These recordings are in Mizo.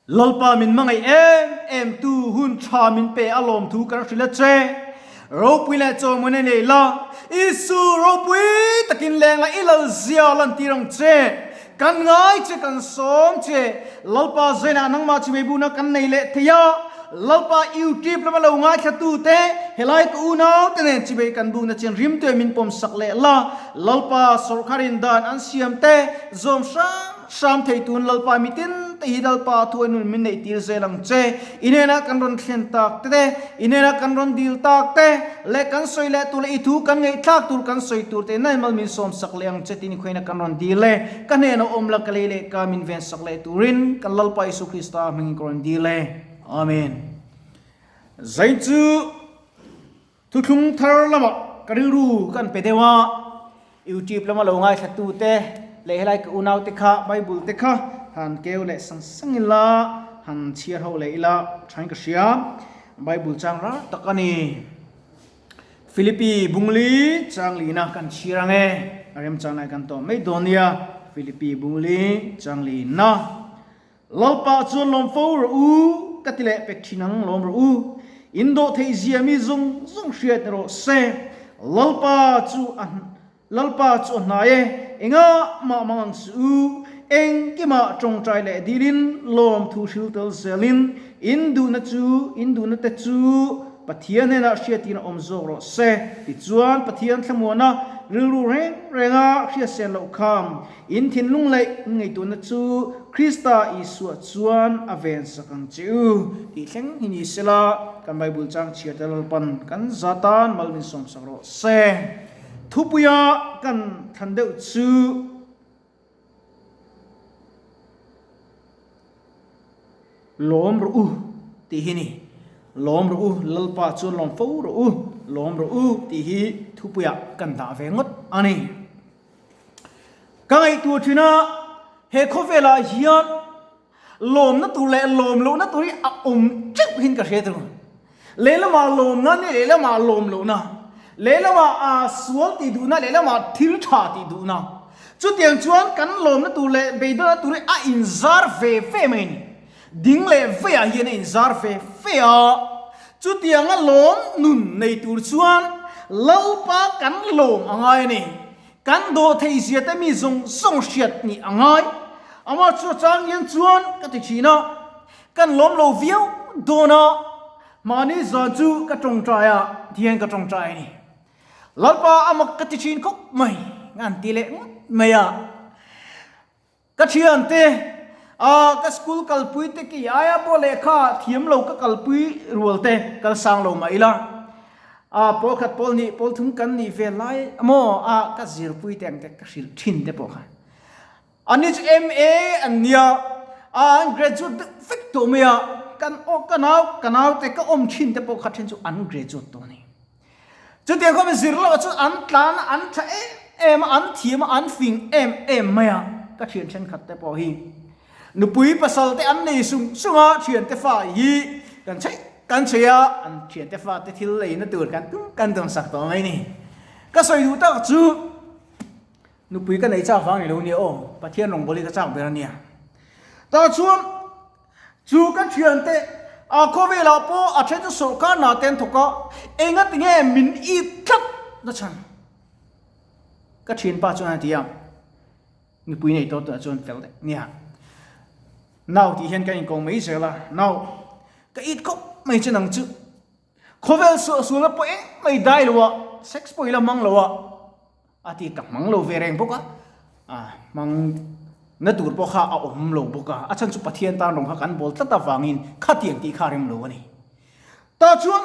Lalpa min hmangaih em em tu hun tha min pe a lawmthu kan hrilh a che. Ropui leh chawhmawina nei la, Isu ropui takin lengah i lal zia lantir ang che. Kan ngai che kan sawm che. Lalpa zainah nangmah chimei buna kan nei leh thei a. Lalpa YouTube lama lo ngaithla tu te, helai ka unau te nen chimei kan buna chian rimtuai min pawm sak leh la. Lalpa sawrkharin dan an siam te zawm hrang. Hram thei tun Lalpa mitin te hi Lalpa thu a nun min neih tir zel ang che. I hnenah kan rawn thlen tak te, i hnenah kan rawn dil tak te, leh kan sawi leh tur leh i thu kan ngaihthlak tur kan sawi tur te nai mal min sawm sak leh ang che tin i khawihnah kan rawn dil e. Ka hnenah awm la ka lei leh ka min ven sak leh turin kan Lalpa Isu Krista hmingin ka rawn dil e. Amen. Zai chu Thuthlung thar lamah ka rilru kan pe deuh a, YouTube lama lo ngaithlatute leh helai ka unaute kha Bible te kha han keu leh sang sang ila, han chhiar ho leh ila thain ka hria. Bible chang rar tak a ni. Philippi Bungli chang lina kan chhiar ang e, a remchang lai kan tawh mai dawn nia, Philippi Bungli chang lina. Lalpa chuan lawm fo rawh u, ka ti leh pek thin ang, lawm rawh u. In dawh theih zia mi zawng zawng hriat ni rawh se. Lalpa chu a Lalpa chu a hnai e, engah mah mang ang suh u. Engkimah tawngtai leh dilin lawm thu hril tel zelin in duhna chu in duhna te chu Pathian hnenah hriatin a awm zawk rawh se. Tichuan Pathian thlamuana rilru reng renga hriatsen loh kham In thinlung leh in ngaihtuahna chu Krista Isua chuan a ven sak ang che u tih thleng hi ni sela, kan Bible chang chhiar te Lalpan kan za tan mal min sawm sak rawh se. Thupuia kan thlan deuh chu Lawm rawh u tih hi ni. Lawm rawh u, Lalpa chuan lawm fo rawh u, lawm rawh u tih hi thupuiah kan dah ve ngawt a ni. Ka ngaihtuah thin a, he khawvelah hian lawmna tur leh lawm lohna tur hi a awm teuh hin ka hria tur. Lehlamah lawmna nia lehlamah lawm lohna, lehlamah a sual tih duhna, lehlamah thil tha tih duhna. Chutiang chuan kan lawmna tur leh beidawnna tur hi a inzar ve ve mai a ni. Ding leh veiah hian a inzar ve ve a, chutianga lawm nun nei tur chuan Lalpa kan lawm a ngai a ni. Kan dawh theih zia te mi zawng zawng hriat nih a ngai. Amah chu a chang hian chuan ka ti thin a, kan lawm lo viau dawn a, mahni zan chu ka tawngtai a, tihian ka tawngtai a ni. Lalpa a mak ka ti thin khawp mai, an ti leh ngawt mai a. Ka thiante, a ka school kalpui te ki aia pawh lehkha thiam lo ka kalpui rual te kal sang lo mah ila, a pawl khat pawl nih pawl thum kan nih ve lai maw a ka zirpui te ang te ka hrilh thin te pawh kha. Anni chu MA an nia, a an graduate deuh vek tawh mai a, kan aw ka nau ka nau te ka awm thin te pawh kha then chu an graduate tawh a ni. Chutiang khawp in zir loh chu an tlan a, an tha em em a, an thiam a, an fing em em mai a, ka thian thenkhat te pawh hi nupui pasal te an nei sung sung a, thian te fa hi kan chheih kan chheih a, an thian te fa te thil lei na tur kan tum kan tum sak tawh mai ni. Ka sawi duh tak chu nupui ka nei chak vang ni lo nia aw, Pathian rawngbawlh hi ka chak ber a nia. Tah chuan. Chu ka thiante a khawvelah pawh a then chu sawrkar hna te an thawk a, enga ti nge min it tlat na chhan? Ka thianpa chuan a ti a, mipui nei tawh tunah chuan fel daih nia. Nau tih hian ka inkawng mai zel a, nau ka it khawp mai che nang chu. Khawvel suahsualna pawh engmah i dai lo a, sex pawh i la hmang lo a, a ti tak hmang lo ve reng bawk a, a hmang na tur pawh kha a awm lo bawk a, a chhan chu Pathian tan rawng kha kan bawl tlat avangin khatiang tih kha a rem lo a ni. Tah chuan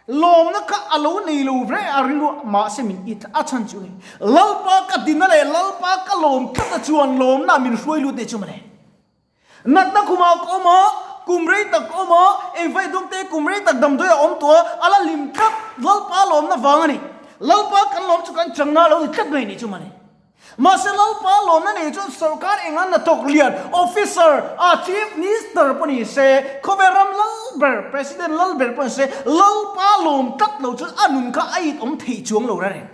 lawmna kha a lo nei lo ve a rilru mahse min it a chhan chu ni Lalpa ka dina leh Lalpa ka lawm tlat a chuan lawmna min hruai lut nei chu mawle. Natna khumah ka awm a, kum rei tak ka awm a, engvai dawngte kum rei tak damdawi a awm tawh a, a la hlim tlat, Lalpa lawmna vang a ni. Lalpa kan lawm chu kan changna a lo ni tlat mai ni chu mawle. Mahse Lalpa lawmna nei chuan sorkar eng an hnathawk lian, officer, a chief minister pawh ni se, khawvel ram lal ber, president lal ber pawh ni se, Lalpa lawm tlat lo chuan a nun kha a it awm theih chuang lo reng.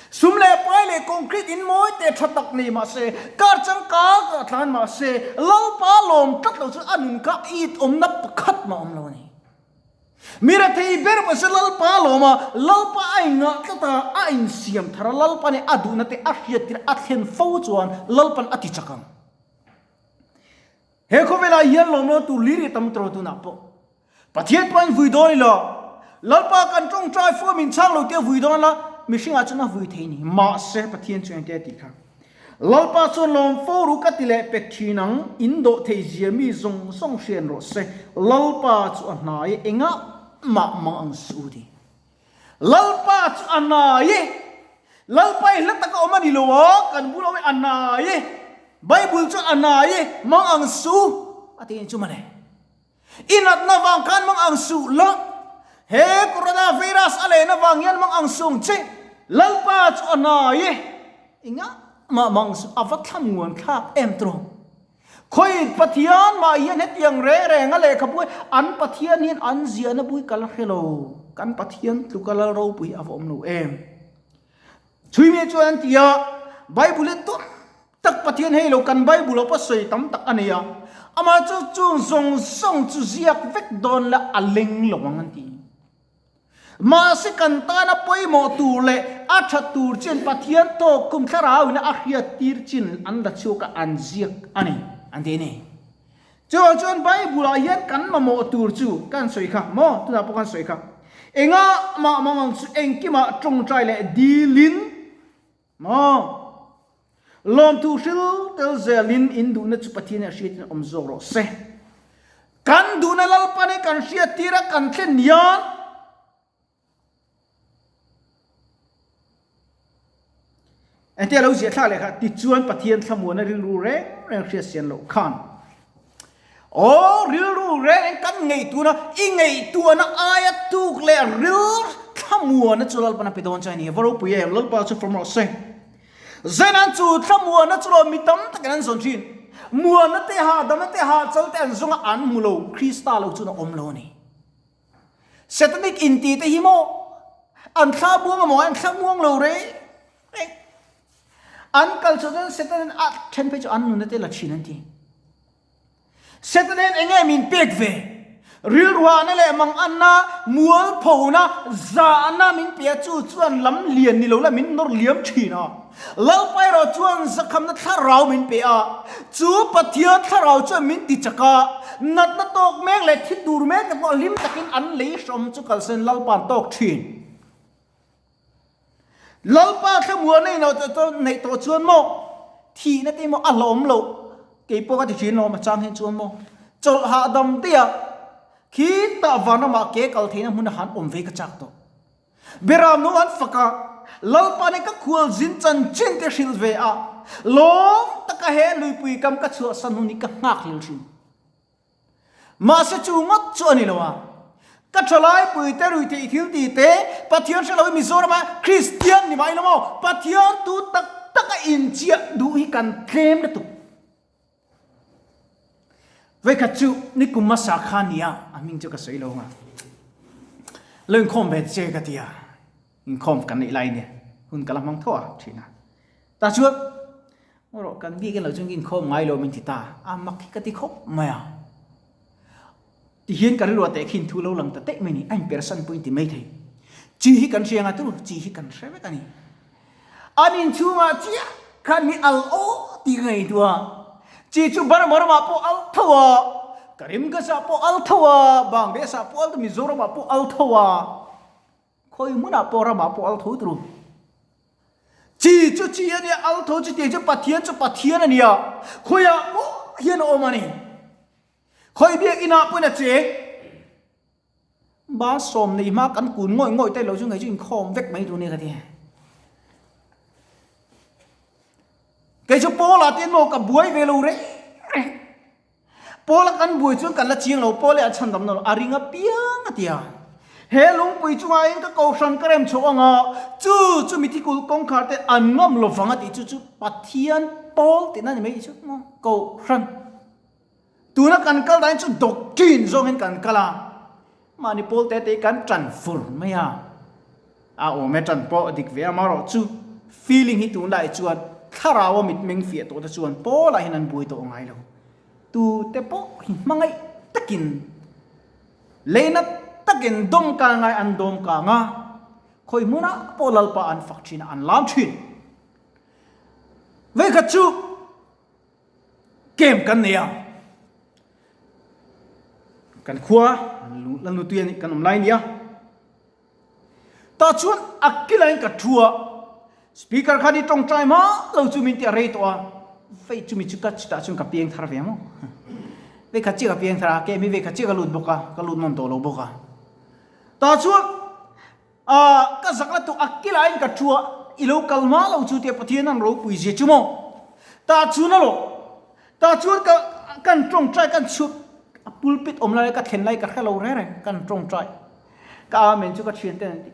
Sum leh pai leh concrete in mawi te tha tak nei mah se, car changkang ah tlan mah se, Lalpa lawm tlat lo chu a nun kha it awmna pakhat mah awm lo a ni. Mi rethei ber pawh se Lalpa lawm a, Lalpa a ingah tlat a, a insiam thar a, Lalpa nih a duhna te a hriat tir a thlen fo chuan Lalpan a ti chak ang. He khawvelah hian lawm lo tur lir i tam tawh tunah pawh Pathian pawhin vui dawn ila, Lalpa kan tawngtai fo min chhang lo tia vui dawn la, mihringah chuan a vui thei ni. Mahse Pathian chu engte a tih kha? Lalpa chuan lawm fo ru ka ti leh pek thin ang, in dawh thei zia mi zawng zawng hrian rawh se, Lalpa chu a hnai e, engah mah mang ang suh u ti. Lalpa chu a hnai e, Lalpa i hla taka awm a ni lo a, kan bul awm e, a hnai e, Bible chu a hnai e, mang ang suh u a ti chu mawle. I natna vang khan mang ang suh la, he corona virus a len avang hian mang ang suh ang che, Lalpa chu a hnai e, engah mah mang suh, a va thla muan thlak em tawh. Khawi Pathian mah hian hetiang reng reng a lehkhabu hi an Pathian hian an ziahna bui ka la hre lo, kan Pathian tluka lal ropui a va awm lo em. Chhuimi chuan an ti a, Bible hi tum tak Pathian hei lo kan Bible ah pawh sawi tam tak a nei a, amah chu chung zawng zawng chu ziak vek dawn la a leng lo ang an ti. Mahse kan tana pawimawh tur leh a tha tur chin Pathian tawk kum thlarau ina a hriat tir chin an la chhuak a an ziak a ni an ti a ni. Chuvang chuan Bible ah hian kan mamawh tur chu kan sawi kha maw? Tunah pawh kan sawi kha. Engah mah mangang chu engkimah tawngtai leh dilin maw? Lawmthu hril tel zelin in duhna chu Pathian a hriatin awm zawk rawh se. Kan duhna Lalpan hi kan hriattir a kan thlen hian Engtia lo ziah thlak leh kha tichuan Pathian thlamuana rilru reng reng hriat sian loh khan Aw rilru reng reng kan ngaihtuahna i ngaihtuahna aia tuk leh ril thlamuana chu Lalpan a pe dawn che a ni. Va ropui em Lalpa chu fawm rawh se. Zenan chu thlamuana chu lo mi tam takin an zawn thin. Muana te hahdamna te hahchal te an zawng a an hmu lo Krista lo chuan a awm lo a ni. Satanic inti te hi maw an thla buang amaw an thla muang lo reng reng an kal chhuah chuan Satan a then phei chu an nunna te la thin an ti. Satan hian enge min pek ve? Rilruahna leh manganna, mualphona, zahna min pe a chu chuan lam lian ni lo la min nawr liam thin a. Lalpa erawh chuan zakhamna thlarau min pe a, chu Pathian thlarau chuan min ti chak a, natna tawk mek leh thi tur mek te pawh hlim takin an lei hrawm chu kalsan Lalpa'n tawk thin. Lalpa thlamuan a inawh neih tawh chuan maw thihna te maw a hlawm loh kei pawh ka ti thin lawm a chang hian chuan maw chawlh hahdam te a khitah vanramah ke kal theihna hmun a han awm ve ka chak tawh. Beram no an fak a, Lalpa nih ka khual zin chanchin te hrilh ve a, lawm taka he luipui kam ka chhuahsan hun hi ka nghak hlel thin. Mahse chu ngawt chu a ni lo a, ka thalai puite ruihtheih thil ti te, Pathian hre loin Mizorama Kristian ni mai lo maw, Pathian tu tak taka inchiah duh hi kan tlem lutuk. Vawikhat chu nikum hmasa kha nia a hming chu ka sawi lo ang a, lo inkhawm ve che ka ti a, inkhawm kan neih lai nia hun ka la hmang tho a thin a, tah chuan ngaw rawh kan biak in lo chuan inkhawm ngai lo min ti ta a, mak hi ka ti khawp mai a, tihian ka rilruah teh khin thu lo lang ta teh mai ni, a inpersan pawh in ti mai thei, chi hi kan hria anga turu chi hi kan hre vek a ni. An inchhungah chiah khan mi al aw tih ka ngaihtuah a, chi chu Burma ramah pawh al tho a, Karimganj-ah pawh al tho a, Bangladesh-ah pawh al tho a, Mizoram-ah pawh al tho a, khawi hmunah pawh ramah pawh al tho turu. Chi chu chi a nia, al tho chu tiang chu Pathian chu Pathian a nia, khawiah pawh hian a awm a ni. Khawi biakinah pawhin a cheng. Ba sawm nei hma kan kun ngawih ngawih te lo chu ngei chu inkhawm vek mai tur nia ka ti. Kei chu Paula te maw ka buai ve lo reng reng. Paula kan buai chuan kan la chiang lo, Paula a chhan dam lo, a ring apiang a ti a. He lungpui chungah hian ka kohhran ka rem chhoh ang a, chu chu mithi kulh kawngkhar te an ngam lo vang a tih chu chu Pathian Paul tihna ni mai tih chu maw kohhran. Tuna kan kal dan chu doctrine zawngin kan kal a, mahni pawl te te hi kan tan fur mai a, a awm e tan pawh dik ve a marawh chu. Feeling hi tunlai chuan thlarau a mitmeng fiah tawh te chuan pawlah hian an buai tawh ngai lo. Tu te pawh hi hmangaih takin leina takin dawm kang ngai an dawm kang a, khawi hmunah pawh Lalpa an fak thin a, an lam thin. Vekhat chu Camp kan nei a, kan khua Lalnutui kan awm lai a ni a. Tah chuan a kilain ka thu a, speaker khan i tawngtai hma lo chu min ti a rei tawh a, vei chumi chu ka chutah chuan ka piang thar ve maw? Vei khat chiah ka piang thar a, kei mi vei khat chiah ka lut bawk a, ka lut nawn tawh lo bawk a. Tah chuan ah ka zak la tawh a kilain ka thu a, i lo kal hma lo chu tia Pathian an ropui zia chu maw? Tah chuan a lawh, tah chuan ka kan tawngtai kan chhuak a pulpit awm lai ka thlen lai ka hre lo reng reng kan tawngtai. Ka amen chu ka thian ten an ti.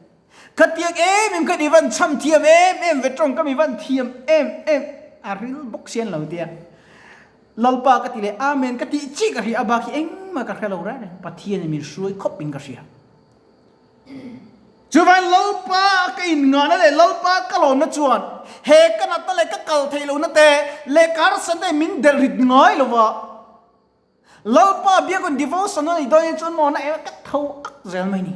Khatiang em em khan i van cham thiam em em ve tawng ka mi van thiam em em a ril bawk sian lo tia. Lalpa ka ti leh amen ka tih chi ka hria a bak hi engmah ka hre lo reng reng Pathian in min hruai khawp in ka hria. Chuvain Lalpa ka in ngahna leh Lalpa ka lawmna chuan he ka natna leh ka kal theih lohna te leh ka harsatna te min delh rit ngai lova. Lalpa biakun devotion a nih dawn in chuan maw na eng ka tho ak zel mai ni.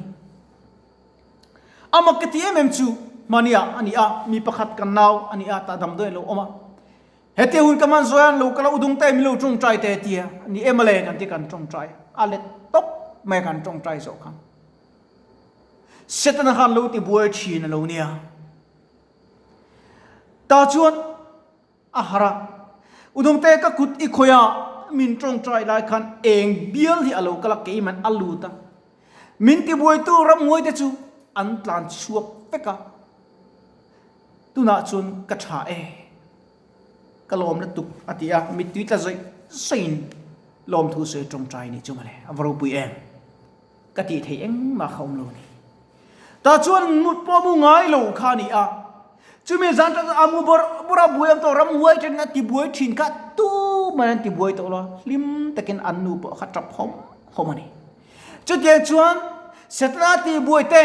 Ama ka ti em em chu hmania a ni a, mi pakhat kan nau a ni a, tah damdawi an lo awm a. Heti hun ka hman zawi an lo kal a, udung te min lo tawngtai te tia ni em ale kan ti kan tawngtai a let tawp mai kan tawngtai zawh khan. Setana khan lo ti buai thin a lo nia. Tah chuan A harh a, Udawngte ka kut i khawih a, min tawngtai lai khan eng bial hi a lo kal a, keiman a lut a. Min tibuaitu ramhuaite chu an tlan chhuak vek a, tunah chuan ka tha e, ka lawm lutuk a ti a, mittui tla zawih zawihin lawmthu sawi tawngtai ni chu mawle, a va ropui em, ka tih theih engmah kha awm lo a ni. Tah chuan mut pawh mu ngai lo kha a ni a, chumi zan tak a mu bawrh bawrh a, buai ang tawh ram huai ṭhen a tibuai ṭhin kha tumah an tibuai tawh lo a, hlim takin an nu pawh kha ṭap hawm hawm a ni. Chutiang chuan Setana tibuai te,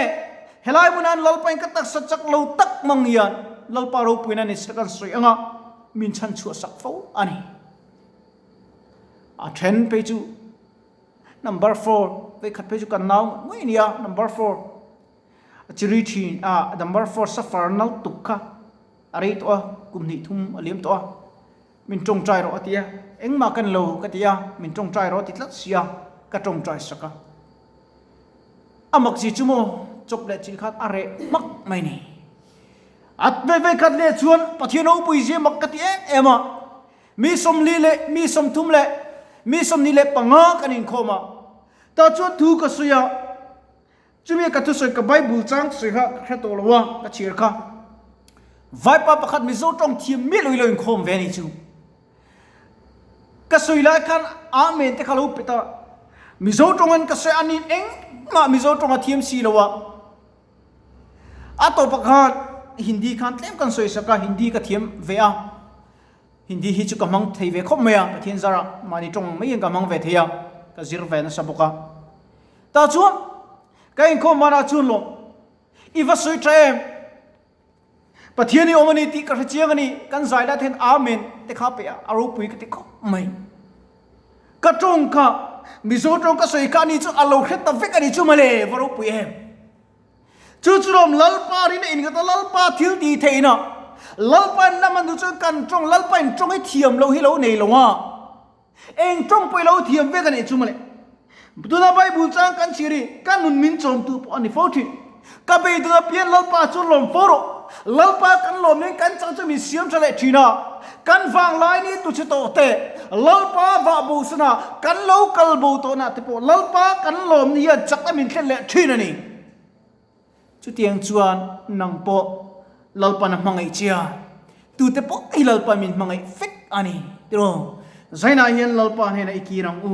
helai hmunah an Lalpain ka taksa chak lo tak mang hian Lalpa ropuina ni se kan sawi anga min chhan chhuah sak fo a ni. A ṭhen phei chu. Number four, vei khat phei chu kan nau ngei nia, number four a chiri thin a, number four suffer nal tuk kha a rei tawh a, kum hnih thum a liam tawh a, min tawngtai rawh a ti a, engmah ka ni lo ka ti a, min tawngtai rawh a ti tlat si a, ka tawngtai sak a. A mak chi chu maw chawp leh chilh khan a reh hmak mai ni. A vei vei khat leh chuan Pathian ropui zia mak ka ti em em a. Mi 40 leh mi 30 leh mi 25 kan inkhawm a, tah chuan thu ka sawi a, chumi ka thusawi ka Bible chang sawi kha ka hre tawh lo a, ka chhiar kha. Vaipa pakhat Mizo tawng thiam miah lo i lo inkhawm ve a nih chu. Ka sawi lai khan Amen te kha lo pet a, Mizo tawngin ka sawi a nin engmah Mizo tawng a thiam si lo a. A tawpah khan Hindi khan tlem kan sawi sak a, Hindi ka thiam ve a. Hindi hi chu ka hmang thei ve khawp mai a, Pathian zarah mahni tawng ang mai hian ka hmang ve thei a, ka zir ve nasa bawk a. Tah chuan ka inkhawm manah chuan lawm i va sawi tha em? Pathian i awm a ni tih ka hre chiang a ni, kan zai lai te hian Amen te kha pe a, a ropui ka ti khawp mai. Ka tawng kha Mizo tawng ka sawi kha a ni chu a lo hre ta vek a ni chu mawle, va ropui em? Chu chu lawm Lalpa rin a innghat a, Lalpa thil tih theihna, Lalpa in lam a nu chuan kan tawng, Lalpa in tawng hi thiam lo hi lo nei lo a, eng tawng pawh i lo thiam vek a nih chu mawle. Tuna Bible chang kan chhir hi ka nun min chawmtu pawh a ni fo thin. Ka beidawng apiang Lalpa chu lawm fo rawh. Lalpa kan lawm nen kan chang chu min siam tha leh thin a, kan vanglai ni tu che tawh te, Lalpa vah bo sana kan lo kal bo tawh na te pawh Lalpa kan lawm ni hian chak a min thlen leh thin a ni. Chutiang chuan nang pawh Lalpan a hmangaih che a, tute pawh hi Lalpa min hmangaih vek a ni tiraw? Zainah hian Lalpa hnenah i kir ang u.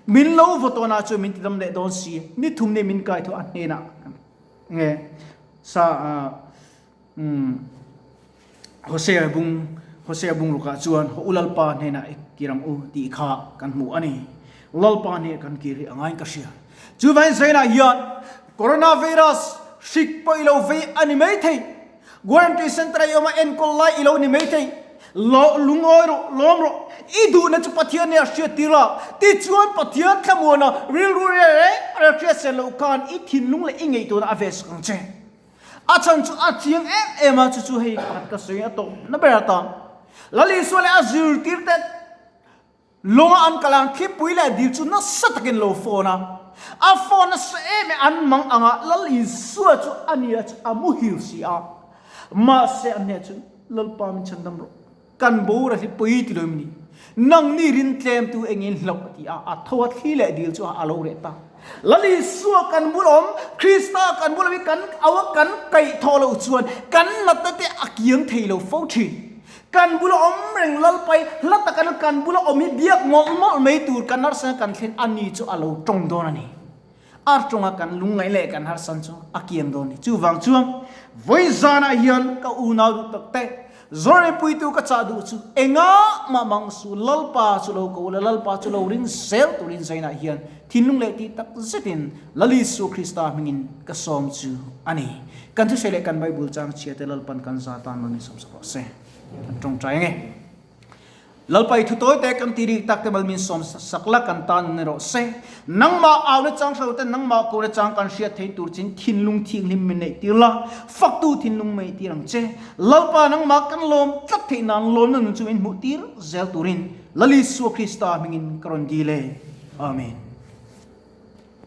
Min lo vaw tawh na chu min tidam leh dawn si, ni thum nih min kai thawh a hnenah nge sa Hosea bung Hosea bung rukah chuan haw u Lalpa hnenah i kir ang u tih kha kan hmu a ni. Lalpa hneh kan kir hi a ngaiin ka hria. Chuvangin Zainah hian coronavirus hrik pawh i lo vei a ni maithei. Guarantee Centre i awm a, enkawl lai i lo ni maithei. Lo lungawi rawh, lawm rawh. I duhna chu Pathian nia hriat tir la. Tichuan Pathian thlamuana rilru reh reng reng hriat sen loh khan i thinlung leh i ngaihtuahna a ve sak ang che. A chhan chu a chiang em em a, chu chu hei pakhat ka sawi a tawp na ber atan. Lal Isua leh a zirtir te Lawnga an kal ang thlipui leh dil chu nasa takin lo phone a. A phone nasa em em an mang anga Lal Isua chu a nia chu a muhil si a. Mahse an hneh chu Lalpa min chhandam rawh. Kan bora hlipui ti lo em ni? Nangni rin tlem tu engin hlauh a ti a, a tho a thli leh dil chu a lo reh ta. Lal Isua kan bul awm, Krista kan bul awm hi kan au a kan kaih thawh loh chuan kan natna te a kiang thei lo fo thin. Kan bula awm reng Lalpai hla taka kan bula awm hi biak mawlh mawlh mai tur kan harsan kan thlen a ni chu a lo tawng dawn a ni. A tawnga kan lungngaih leh kan harsan chu a kiang dawn a ni. Chuvang chuan vawi zanah hian ka unau duh tak te, Zawrhpuitu ka chah duh chu engah mah mang su Lalpa chu lo ko la, Lalpa chu lo ring zel turin zainah hian thinlung leh tih tak zetin Lal Isua Krista hmingin ka sawm chu a ni. Kan thusawi leh kan Bible chang chhia te Lalpan kan za tan mal min sawm sak rawh se. Kan tawngtai ange. Lalpa i thu tawi te kan ti rik tak te mal min sawm sak la kan tan ni rawh se. Nangmah au na chang hro te nangmah ko na chang kan hriat theih tur chin thinlung thianghlim min neih tir la, faktu thinlung mai tir ang che. Lalpa nangmah kan lawm tlat theih nan lawmna nun chu min hmuh tir zel turin Lal Isua Krista hmingin ka rawn dil e. Amen.